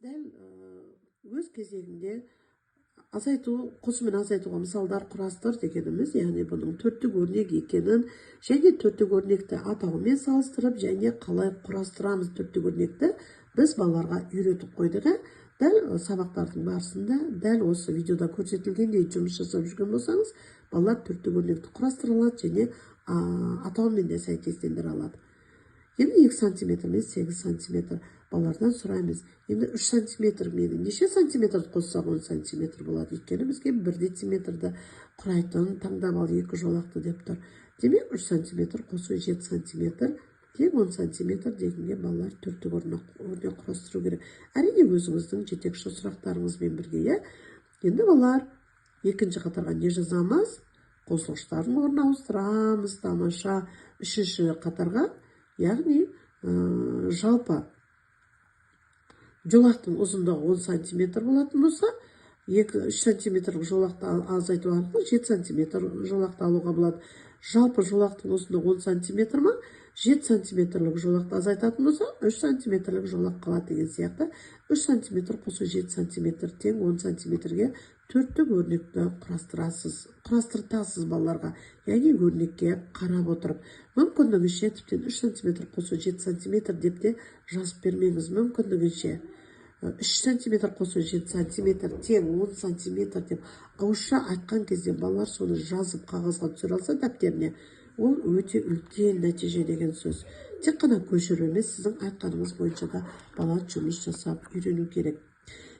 Дәл өз кезегінде азайту, қосу мен азайтуға мысалдар құрастыр дегеніміз, яғни бұның төрттік өрнек екенін және төрттік өрнекті атауымен салыстырып, және қалай құрастырамыз төрттік өрнекті біз балаларға үйретіп қойдық. Дәл сабақтардың барысында дәл осы видеода көрсетілгендей жұмыс жасап жүрген болсаңыз, балалар төрттік өрнекті құрастыра алады және атауымен де сәйкестендіре алады. Енді 2 сантиметр мен 8 сантиметр, балалардан сұраймыз. Енді 3 сантиметр мен неше сантиметрді қоссақ 10 сантиметр болады? Өйткені бізге 1 дециметрді құрайтын таңдап ал екі жолақты деп тұр. Демек, 3 сантиметр қосу 7 сантиметр тең 10 сантиметр дегенге балалар төрттік өрнек құрастыру керек. Әрине, өзіңіздің жетекші сұрақтарыңызбен бірге, иә. Енді, балалар, екінші қатарға не жазамыз? Қосылғыштардың орнын ауыстырамыз. Тамаша. Үшінші қатарға, яғни жалпы жолақтың ұзындығы 10 сантиметр болатын болса, 2-3 сантиметрлік жолақты азайту арқылы 7 сантиметр жолақты алуға болады. Жалпы жолақтың ұзындығы 10 сантиметр ма? 7 сантиметрлік жолақты азайтатын болса, 3 сантиметрлік жолақ қалады деген сияқты. 3 сантиметр қосу 7 сантиметр тең 10 сантиметрге төрттік өрнекті құрастырасыз, құрастыртасыз балаларға, яғни өрнекке қарап отырып. Мүмкіндігінше тіптен 3 сантиметр қосу 7 сантиметр деп те жазып бермеңіз. Мүмкіндігінше 3 сантиметр қосу 7 сантиметр тең 10 сантиметр деп ауызша айтқан кезде балалар соны жазып, қағазға түсіре алса дәптеріне, ол өте үлкен нәтиже деген сөз. Тек қана көшіру емес, сіздің айтқаныңыз бойынша да бала жұмыс жасап үйрену керек.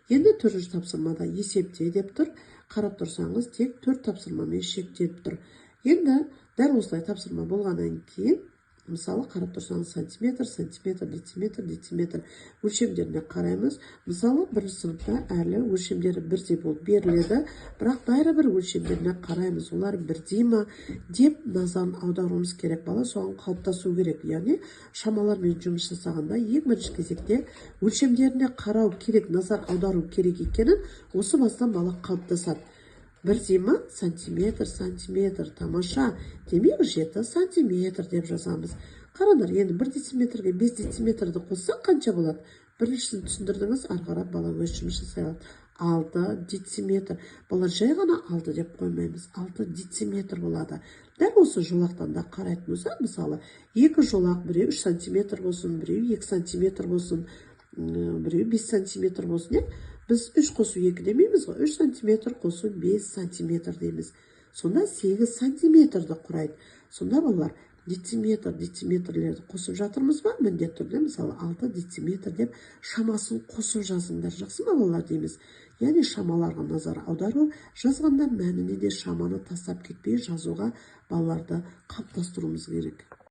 Енді төртінші тапсырмада «Есепте» деп тұр. Қарап тұрсаңыз, тек төрт тапсырмамен шектеліп тұр. Енді дәл осылай тапсырма болғаннан кейін, мысалы, қарап тұрсаңыз, сантиметр, сантиметр, дециметр, дециметр, өлшемдеріне қараймыз. Мысалы, бірінші сыныпта әлі өлшемдері бірдей болып беріледі, бірақ бәрібір өлшемдеріне қараймыз, олар бірдей ма деп назарын аударуымыз керек. Бала соған қалыптасу керек, яғни шамалармен жұмыс жасағанда ең бірінші кезекте өлшемдеріне қарау керек, назар аудару керек екенін осы бастан бала қалыптасады. Бірдей ма? Сантиметр, сантиметр, тамаша. Демек, 7 сантиметр деп жазамыз. Қараңдар, енді 1 дециметрге 5 дециметрді қоссақ, қанша болады? Біріншісін түсіндірдіңіз, ары қарап бала өз жұмыс жасай алады. 6 дециметр. Балалар, жай ғана алты деп қоймаймыз, 6 дециметр болады. Дәл осы жолақтан да қарайтын болсақ, мысалы, екі жолақ, біреу 3 сантиметр болсын, біреу 2 сантиметр болсын, біреу 5 сантиметр болсын, иә. Біз үш қосу екі демейміз ғой, 3 сантиметр қосу 5 сантиметр дейміз. Сонда 8 сантиметрді құрайды. Сонда, балалар, дециметр, дециметрлерді қосып жатырмыз ба? Міндетті түрде, мысалы, 6 дециметр деп шамасын қосып жазыңдар, жақсы ма, балалар, дейміз. Яғни шамаларға назар аудару, жазғанда мәніне де шаманы тастап кетпей жазуға балаларды қалыптастыруымыз керек.